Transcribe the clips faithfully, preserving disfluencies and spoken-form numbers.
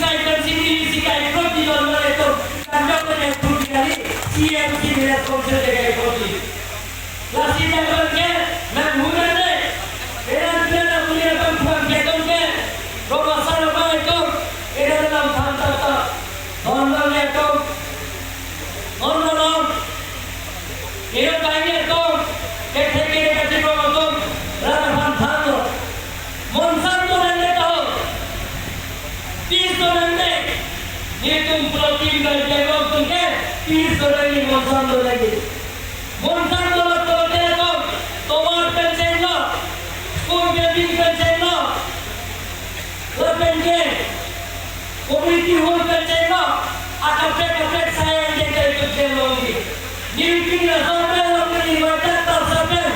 Sai kan sini si kai proti don mare to. Kan jok kan yang pun kali C M C Village Council de kai proti. Lasi tanggal ke nang huna ne. Eran kena na punya kan puan ke ton ke. Roma sana ba itu. Eran nam than tata. Don mare to. Don mare. Iro kanya to, kethek kiri kachipro atum, rara phan phan lo. Monsan to nang le taho. Peace to nang le. Netum pro team Karbi Anglong atum ke, peace to nang le monsan to nang le. Monsan to lo to le to, tovar pen cheng lo, school building pen cheng lo. Lapen ke, community hall pen cheng lo, akaprek kaprek sai an ke kai tu cheng lo ngi. Ningpin la so pen lo ngi ma ta ta sa pen,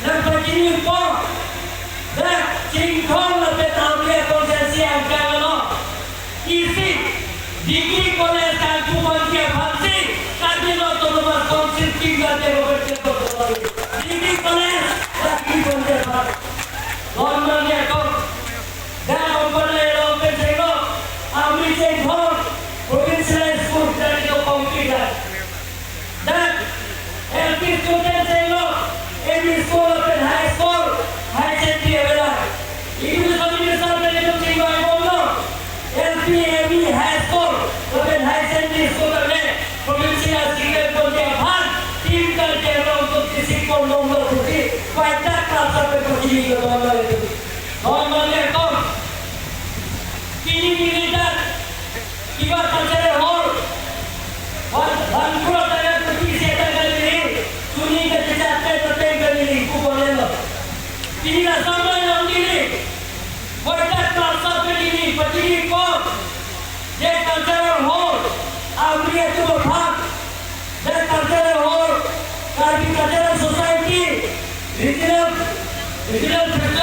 nang pachini po. Dak Chinthong lapen Amri constituency angkang lo. Isi, Degree College kangpu ponji aphansi, Karbi Anglong Autonomous Council team kate Robert Kepot. Degree College, Karbi College. Don mare to. Dak Ampara along pen cheng lo, Amri Chinthong, Provincial High School, dak itu complete dak. Dak L P school pen cheng lo, M E school pen high school, high secondary avela. Education Minister pen itu chingvai bom lo. L P, M E, high school, pen high secondary school pen provincial secretary ponji aphan, team Karbi Anglong atum isi pon bom lo pusi, pai dak class pen pachini ke don mare to. Don mare to. Pini pini dak kiba cultural hall. Wan wan pura tanggal putih saya tanggal ini. Suni ke cecak ke peteng ke ini ku boleh lo. Pini na sama yang ini. Wan dak class pen ini pachini pon. Je cultural hall. Amri atum aphan. The Cultural Hall, Karbi Cultural Society, Regional, Regional Festival